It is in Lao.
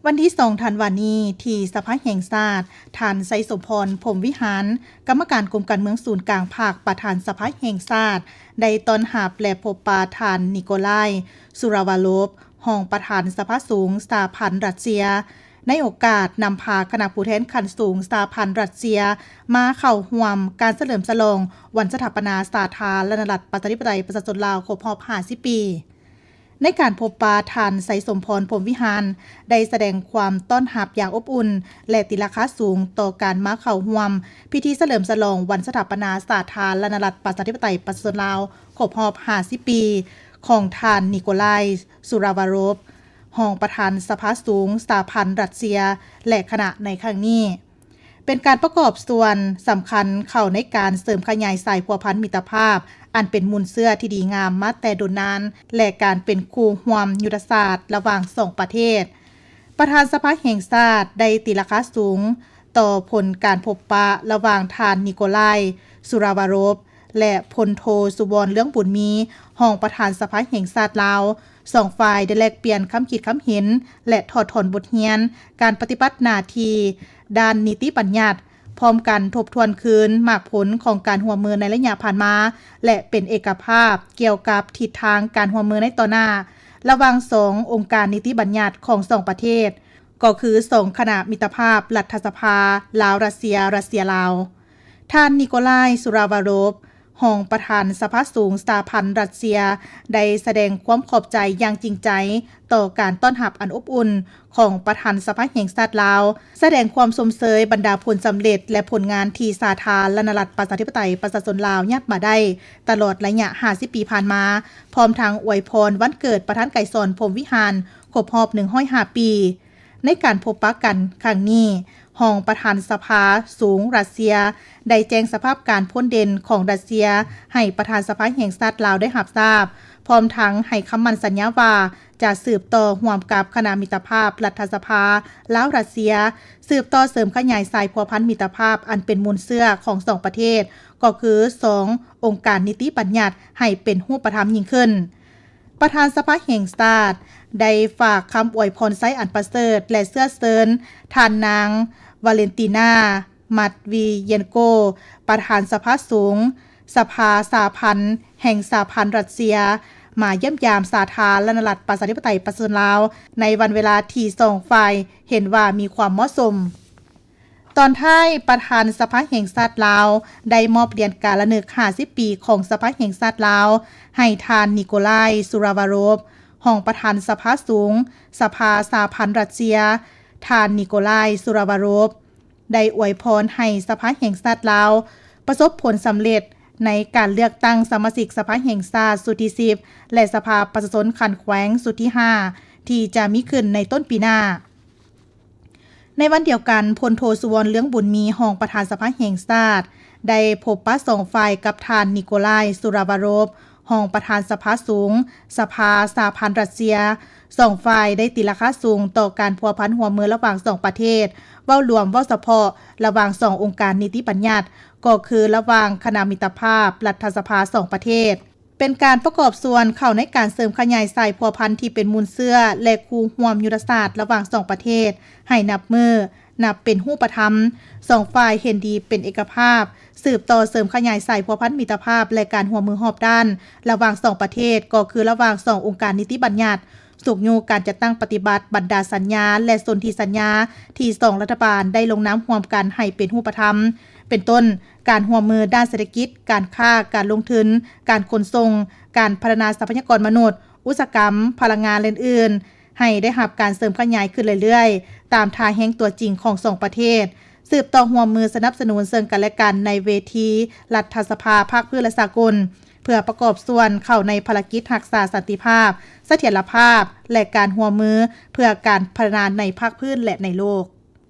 ວັນທີສອງທັນວານີ້ ທີ່ສະພາແຫ່ງຊາດ, ທ່ານ ໄຊສົມພອນ ພົມວິຫານ ກຳມະການກົມການເມືອງສູນກາງພັກ, ປະທານສະພາແຫ່ງຊາດ ໄດ້ຕ້ອນຮັບ ແລະ ພົບປະທ່ານ ນິໂກລາຍ ຊູຣາວາໂຣບ ຮອງປະທານສະພາສູງສະຫະພັນຣັດເຊຍ, ໃນໂອກາດນຳພາຄະນະຜູ້ແທນຂັ້ນສູງສະຫະພັນຣັດເຊຍ ມາເຂົ້າຮ່ວມການສະເຫຼີມສະຫຼອງວັນສະຖາປະນາສາທາລະນະລັດ ປະຊາທິປະໄຕ ປະຊາຊົນລາວ ຄົບຮອບຫ້າສິບປີ. ໃນການພົບປະ, ທ່ານ ໄຊສົມພອນ ພົມວິຫານ ໄດ້ສະແດງຄວາມຕ້ອນຮັບຢ່າງອົບອຸ່ນ ແລະ ຕີລາຄາສູງຕໍ່ການມາເຂົ້າຮ່ວມພິທີສະເຫຼີມສະຫຼອງວັນສະຖາປະນາສາທາລະນະລັດ ປະຊາທິປະໄຕ ປະຊາຊົນລາວ ຄົບຮອບຫ້າສິບປີ ຂອງທ່ານ ນິໂກລາຍ ຊູຣາວາໂຣບ ຮອງປະທານສະພາສູງສະຫະພັນຣັດເຊຍ ແລະ ຄະນະໃນຄັ້ງນີ້. ເປັນການປະກອບສ່ວນສຳຄັນເຂົ້າໃນການເສີມຂະຫຍາຍສາຍພົວພັນມິດຕະພາບ ອັນເປັນມູນເຊື້ອທີ່ດີງາມມາແຕ່ດົນນານ ແລະ ການເປັນຄູ່ຮ່ວມຍຸດທະສາດລະຫວ່າງສອງປະເທດ. ປະທານສະພາແຫ່ງຊາດໄດ້ຕີລາຄາສູງຕໍ່ຜົນການພົບປະລະຫວ່າງທ່ານ ນິໂກລາຍ ຊູຣາວາໂຣບ ແລະ ພົນໂທ ສຸວອນ ເລືອງບຸນມີ ຮອງປະທານສະພາແຫ່ງຊາດລາວ. ສອງຝ່າຍໄດ້ແລກປ່ຽນຄຳຄິດຄຳເຫັນ ແລະ ຖອດຖອນບົດຮຽນການປະຕິບັດໜ້າທີ່ດ້ານນິຕິບັນຍັດ, ພ້ອມກັນທົບທວນຄືນໝາກຜົນຂອງການຮ່ວມມືໃນໄລຍະຜ່ານມາ ແລະ ເປັນເອກະພາບກ່ຽວກັບທິດທາງການຮ່ວມມືໃນຕໍ່ໜ້າ ລະຫວ່າງສອງອົງການນິຕິບັນຍັດຂອງສອງປະເທດ, ກໍຄືສອງຄະນະມິດຕະພາບລັດຖະສະພາລາວ-ຣັດເຊຍ, ຣັດເຊຍ-ລາວ. ທ່ານ ນິໂກລາຍ ຊູຣາວາໂຣບ ຮອງປະທານສະພາສູງສະຫະພັນຣັດເຊຍ ໄດ້ສະແດງຄວາມຂອບໃຈຢ່າງຈິງໃຈຕໍ່ການຕ້ອນຮັບອັນອົບອຸ່ນຂອງປະທານສະພາແຫ່ງຊາດລາວ, ສະແດງຄວາມຊົມເຊີຍບັນດາຜົນສຳເລັດ ແລະ ຜົນງານທີ່ສາທາລະນະລັດ ປະຊາທິປະໄຕ ປະຊາຊົນລາວຍາດມາໄດ້ຕະຫຼອດໄລຍະຫ້າສິບປີຜ່ານມາ, ພ້ອມທັງອວຍພອນວັນເກີດປະທານໄກສອນ ພົມວິຫານ ຄົບຮອບໜຶ່ງຮ້ອຍຫ້າປີ. ໃນການພົບປະກັນຄັ້ງນີ້, ຮອງປະທານສະພາສູງຣັດເຊຍ ໄດ້ແຈ້ງສະພາບການພົ້ນເດັ່ນຂອງຣັດເຊຍໃຫ້ປະທານສະພາແຫ່ງຊາດລາວໄດ້ຮັບຊາບ, ພ້ອມທັງໃຫ້ຄຳໝັ້ນສັນຍາວ່າຈະສືບຕໍ່ຮ່ວມກັບຄະນະມິດຕະພາບລັດຖະສະພາລາວ-ຣັດເຊຍ, ສືບຕໍ່ເສີມຂະຫຍາຍສາຍພົວພັນມິດຕະພາບອັນເປັນມູນເຊື້ອຂອງສອງປະເທດ, ກໍຄືສອງອົງການນິຕິບັນຍັດ ໃຫ້ເປັນຮູບປະທຳຍິ່ງຂຶ້ນ. ປະທານສະພາແຫ່ງຊາດໄດ້ຝາກຄຳອວຍພອນໄຊອັນປະເສີດ ແລະ ເຊື້ອເຊີນທ່ານນາງ ວາເລັນຕີນາ ມັດວີເຢນໂກ ປະທານສະພາສູງສະພາສະຫະພັນແຫ່ງສະຫະພັນຣັດເຊຍ ມາຢ້ຽມຢາມສາທາລະນະລັດ ປະຊາທິປະໄຕ ປະຊາຊົນລາວ ໃນວັນເວລາທີ່ສອງຝ່າຍເຫັນວ່າມີຄວາມເໝາະສົມ. ຕອນທ້າຍ, ປະທານສະພາແຫ່ງຊາດລາວ ໄດ້ມອບຫຼຽນກາລະນຶກຫ້າສິບປີຂອງສະພາແຫ່ງຊາດລາວ ໃຫ້ທ່ານ ນິໂກລາຍ ຊູຣາວາໂຣບ ຮອງປະທານສະພາສູງສະພາສະຫະພັນຣັດເຊຍ. ທ່ານ ນິໂກລາຍ ຊູຣາວາໂຣບ ໄດ້ອວຍພອນໃຫ້ສະພາແຫ່ງຊາດລາວປະສົບຜົນສຳເລັດໃນການເລືອກຕັ້ງສະມາຊິກສະພາແຫ່ງຊາດຊຸດທີສິບ ແລະ ສະພາປະຊາຊົນຂັ້ນແຂວງຊຸດທີຫ້າ ທີ່ຈະມີຂຶ້ນໃນຕົ້ນປີໜ້າ. ໃນວັນດຽວກັນ, ພົນໂທ ສຸວອນ ເລືອງບຸນມີ ຮອງປະທານສະພາແຫ່ງຊາດ ໄດ້ພົບປະສອງຝ່າຍກັບທ່ານ ນິໂກລາຍ ຊູຣາວາໂຣບ ຮອງປະທານສະພາສູງສະພາສະຫະພັນຣັດເຊຍ. ສອງຝ່າຍໄດ້ຕີລາຄາສູງຕໍ່ການພົວພັນຮ່ວມມືລະຫວ່າງສອງປະເທດ, ເວົ້າລວມ, ເວົ້າສະເພາະ, ລະຫວ່າງສອງອົງການນິຕິບັນຍັດ, ກໍຄືລະຫວ່າງຄະນະມິດຕະພາບລັດຖະສະພາສອງປະເທດ. ເປັນການປະກອບສ່ວນເຂົ້າໃນການເສີມຂະຫຍາຍສາຍພົວພັນທີ່ເປັນມູນເຊື້ອ ແລະ ຄູ່ຮ່ວມຍຸດທະສາດລະຫວ່າງສອງປະເທດໃຫ້ນັບມື້ນັບເປັນຮູບປະທຳ. ສອງຝ່າຍເຫັນດີເປັນເອກະພາບ ສືບຕໍ່ເສີມຂະຫຍາຍສາຍພົວພັນມິດຕະພາບ ແລະ ການຮ່ວມມືຮອບດ້ານລະຫວ່າງສອງປະເທດ, ກໍຄືລະຫວ່າງສອງອົງການນິຕິບັນຍັດ, ຊຸກຍູ້ການຈັດຕັ້ງປະຕິບັດບັນດາສັນຍາ ແລະ ສົນທິສັນຍາທີ່ສອງລັດຖະບານໄດ້ລົງນາມຮ່ວມກັນໃຫ້ເປັນຮູບປະທຳ, ເປັນຕົ້ນ ການຮ່ວມມືດ້ານເສດຖະກິດ, ການຄ້າ, ການລົງທຶນ, ການຂົນສົ່ງ, ການພັດທະນາຊັບພະຍາກອນມະນຸດ, ອຸດສາຫະກຳ, ພະລັງງານ ແລະ ອື່ນໆ ໃຫ້ໄດ້ຮັບການເສີມຂະຫຍາຍຂຶ້ນເລື້ອຍໆ ຕາມທ່າແຮງຕົວຈິງຂອງສອງປະເທດ, ສືບຕໍ່ຮ່ວມມືສະໜັບສະໜູນເຊິ່ງກັນ ແລະ ກັນໃນເວທີລັດຖະສະພາພາກພື້ນ ແລະ ສາກົນ, ເພື່ອປະກອບສ່ວນເຂົ້າໃນພາລະກິດຮັກສາສັນຕິພາບ, ສະຖຽນລະພາບ ແລະ ການຮ່ວມມືເພື່ອການພັດທະນາໃນພາກພື້ນ ແລະ ໃນໂລກ.